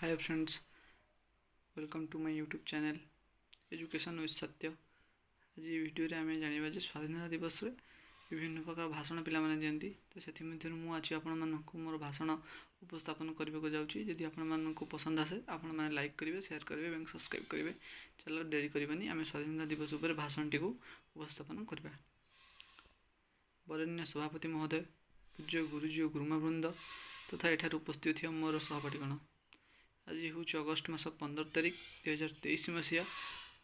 Hi friends, welcome to my YouTube channel Education with Satya. ଆଜି ଏହି ଭିଡ଼ିଓରେ ଆମେ ଜାଣିବା ଯେ ସ୍ୱାଧୀନତା ଦିବସରେ ବିଭିନ୍ନ ପ୍ରକାର ଭାଷଣ ପିଲାମାନେ ଦିଅନ୍ତି। ତ ସେଥିମଧ୍ୟରୁ ମୁଁ ଆଜି ଆପଣମାନଙ୍କୁ ମୋର ଭାଷଣ ଉପସ୍ଥାପନ କରିବାକୁ ଯାଉଛି। ଯଦି ଆପଣମାନଙ୍କୁ ପସନ୍ଦ ଆସେ, ଆପଣମାନେ ଲାଇକ୍ କରିବେ, ସେୟାର କରିବେ ଏବଂ ସବସ୍କ୍ରାଇବ୍ କରିବେ। ଚାଲ, ଡେରି କରିବାନି, ଆମେ ସ୍ୱାଧୀନତା ଦିବସ ଉପରେ ଭାଷଣଟିକୁ ଉପସ୍ଥାପନ କରିବା। ବରେଣ୍ୟ ସଭାପତି ମହୋଦୟ, ପୂଜ୍ୟ ଗୁରୁଜୀ ଓ ଗୁରୁମାବୃନ୍ଦ ତଥା ଏଠାରେ ଉପସ୍ଥିତ ଥିବା ମୋର ସହପାଠୀଗଣ, ଆଜି ହେଉଛି ଅଗଷ୍ଟ ମାସ 15 ତାରିଖ, 2023 ମସିହା,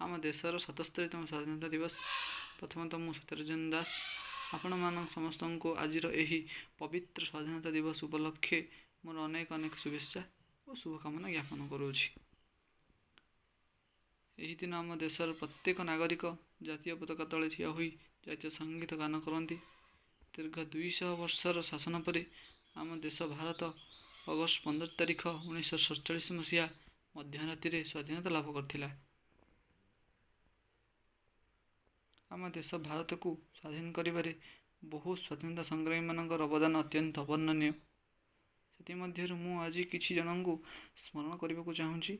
ଆମ ଦେଶର 77ତମ ସ୍ୱାଧୀନତା ଦିବସ। ପ୍ରଥମତଃ ମୁଁ ସତ୍ୟରଞ୍ଜନ ଦାସ ଆପଣମାନଙ୍କ ସମସ୍ତଙ୍କୁ ଆଜିର ଏହି ପବିତ୍ର ସ୍ୱାଧୀନତା ଦିବସ ଉପଲକ୍ଷେ ମୋର ଅନେକ ଅନେକ ଶୁଭେଚ୍ଛା ଓ ଶୁଭକାମନା ଜ୍ଞାପନ କରୁଅଛି। ଏହି ଦିନ ଆମ ଦେଶର ପ୍ରତ୍ୟେକ ନାଗରିକ ଜାତୀୟ ପତାକା ତଳେ ଠିଆ ହୋଇ ଜାତୀୟ ସଙ୍ଗୀତ ଗାନ କରନ୍ତି। ଦୀର୍ଘ 200 ବର୍ଷର ଶାସନ ପରେ ଆମ ଦେଶ ଭାରତ ଅଗଷ୍ଟ 15 ତାରିଖ, 1947 ମସିହା ମଧ୍ୟରାତିରେ ସ୍ୱାଧୀନତା ଲାଭ କରିଥିଲା। ଆମ ଦେଶ ଭାରତକୁ ସ୍ୱାଧୀନ କରିବାରେ ବହୁ ସ୍ୱାଧୀନତା ସଂଗ୍ରାମୀମାନଙ୍କର ଅବଦାନ ଅତ୍ୟନ୍ତ ଅବର୍ଣ୍ଣନୀୟ। ସେଥିମଧ୍ୟରୁ ମୁଁ ଆଜି କିଛି ଜଣଙ୍କୁ ସ୍ମରଣ କରିବାକୁ ଚାହୁଁଛି।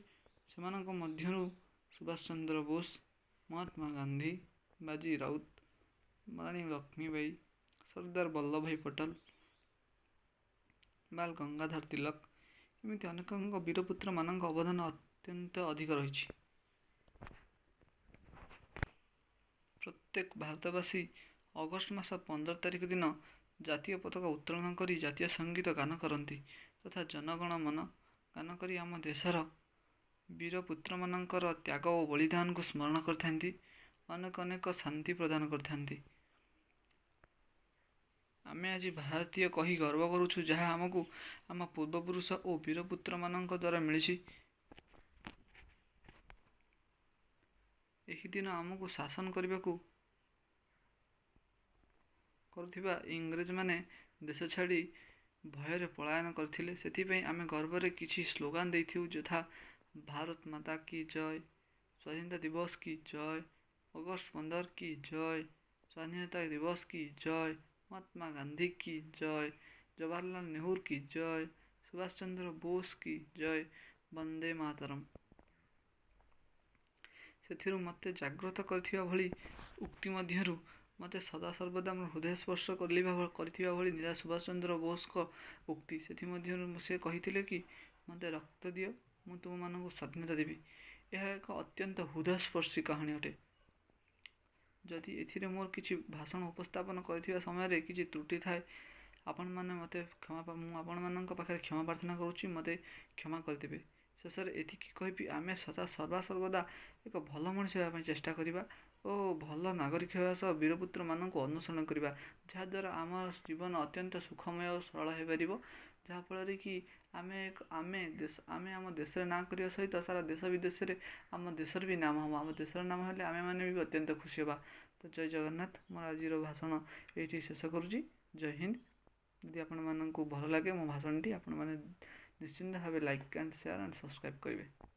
ସେମାନଙ୍କ ମଧ୍ୟରୁ ସୁଭାଷ ଚନ୍ଦ୍ର ବୋଷ, ମହାତ୍ମା ଗାନ୍ଧୀ, ବାଜି ରାଉତ, ରାଣୀ ଲକ୍ଷ୍ମୀବାଇ, ସର୍ଦ୍ଦାର ବଲ୍ଲଭ ଭାଇ ପଟେଲ, ବାଲ ଗଙ୍ଗାଧର ତିଲକ, ଏମିତି ଅନେକଙ୍କ ବୀରପୁତ୍ରମାନଙ୍କ ଅବଦାନ ଅତ୍ୟନ୍ତ ଅଧିକ ରହିଛି। ପ୍ରତ୍ୟେକ ଭାରତବାସୀ ଅଗଷ୍ଟ ମାସ 15 ତାରିଖ ଦିନ ଜାତୀୟ ପତାକା ଉତ୍ତୋଳନ କରି ଜାତୀୟ ସଙ୍ଗୀତ ଗାନ କରନ୍ତି ତଥା ଜନଗଣ ମନ ଗାନ କରି ଆମ ଦେଶର ବୀରପୁତ୍ରମାନଙ୍କର ତ୍ୟାଗ ଓ ବଳିଦାନକୁ ସ୍ମରଣ କରିଥାନ୍ତି, ଅନେକ ଅନେକ ଶାନ୍ତି ପ୍ରଦାନ କରିଥାନ୍ତି। ଆମେ ଆଜି ଭାରତୀୟ କହି ଗର୍ବ କରୁଛୁ, ଯାହା ଆମକୁ ଆମ ପୂର୍ବପୁରୁଷ ଓ ବୀରପୁତ୍ରମାନଙ୍କ ଦ୍ୱାରା ମିଳିଛି। ଏହି ଦିନ ଆମକୁ ଶାସନ କରିବାକୁ କରୁଥିବା ଇଂରେଜମାନେ ଦେଶ ଛାଡ଼ି ଭୟରେ ପଳାୟନ କରିଥିଲେ। ସେଥିପାଇଁ ଆମେ ଗର୍ବରେ କିଛି ସ୍ଲୋଗାନ ଦେଇଥାଉ, ଯଥା ଭାରତ ମାତା କି ଜୟ, ସ୍ୱାଧୀନତା ଦିବସ କି ଜୟ, ଅଗଷ୍ଟ 15 କି ଜୟ, ସ୍ୱାଧୀନତା ଦିବସ କି ଜୟ, ମହାତ୍ମା ଗାନ୍ଧୀ କି ଜୟ, ଜବାହରଲାଲ ନେହେରୁ କି ଜୟ, ସୁଭାଷ ଚନ୍ଦ୍ର ବୋଷ କି ଜୟ, ବନ୍ଦେ ମାତରମ୍। ସେଥିରୁ ମୋତେ ଜାଗ୍ରତ କରିଥିବା ଭଳି ଉକ୍ତି ମଧ୍ୟରୁ ମୋତେ ସଦାସର୍ବଦା ମୋ ହୃଦୟ ସ୍ପର୍ଶ କରିଥିବା ଭଳି ନେତା ସୁଭାଷ ଚନ୍ଦ୍ର ବୋଷଙ୍କ ଉକ୍ତି। ସେଥିମଧ୍ୟରୁ ସେ କହିଥିଲେ କି, "ମୋତେ ରକ୍ତ ଦିଅ, ମୁଁ ତୁମମାନଙ୍କୁ ସ୍ୱାଧୀନତା ଦେବି।" ଏହା ଏକ ଅତ୍ୟନ୍ତ ହୃଦୟସ୍ପର୍ଶୀ କାହାଣୀ ଅଟେ। ଯଦି ଏଥିରେ ମୋର କିଛି ଭାଷଣ ଉପସ୍ଥାପନ କରିଥିବା ସମୟରେ କିଛି ତ୍ରୁଟି ଥାଏ, ଆପଣମାନେ ମୋତେ କ୍ଷମା, ମୁଁ ଆପଣମାନଙ୍କ ପାଖରେ କ୍ଷମା ପ୍ରାର୍ଥନା କରୁଛି, ମୋତେ କ୍ଷମା କରିଦେବେ। ଶେଷରେ ଏତିକି କହିବି, ଆମେ ସଦା ସର୍ବଦା ଏକ ଭଲ ମଣିଷ ହେବା ପାଇଁ ଚେଷ୍ଟା କରିବା ଓ ଭଲ ନାଗରିକ ହେବା ସହ ବୀରପୁତ୍ରମାନଙ୍କୁ ଅନୁସରଣ କରିବା, ଯାହାଦ୍ୱାରା ଆମ ଜୀବନ ଅତ୍ୟନ୍ତ ସୁଖମୟ ଓ ସରଳ ହୋଇପାରିବ, ଯାହାଫଳରେ କି ଆମେ ଦେଶ, ଆମେ ଆମ ଦେଶରେ ନାଁ କରିବା ସହିତ ସାରା ଦେଶ ବିଦେଶରେ ଆମ ଦେଶର ବି ନାମ ହେବ। ଆମ ଦେଶର ନାମ ହେଲେ ଆମେମାନେ ବି ଅତ୍ୟନ୍ତ ଖୁସି ହେବା। ତ ଜୟ ଜଗନ୍ନାଥ। ମୋର ଆଜିର ଭାଷଣ ଏଇଠି ଶେଷ କରୁଛି। ଜୟ ହିନ୍ଦ। ଯଦି ଆପଣମାନଙ୍କୁ ଭଲ ଲାଗେ ମୋ ଭାଷଣଟି, ଆପଣମାନେ ନିଶ୍ଚିନ୍ତ ଭାବେ like and share and subscribe କରିବେ।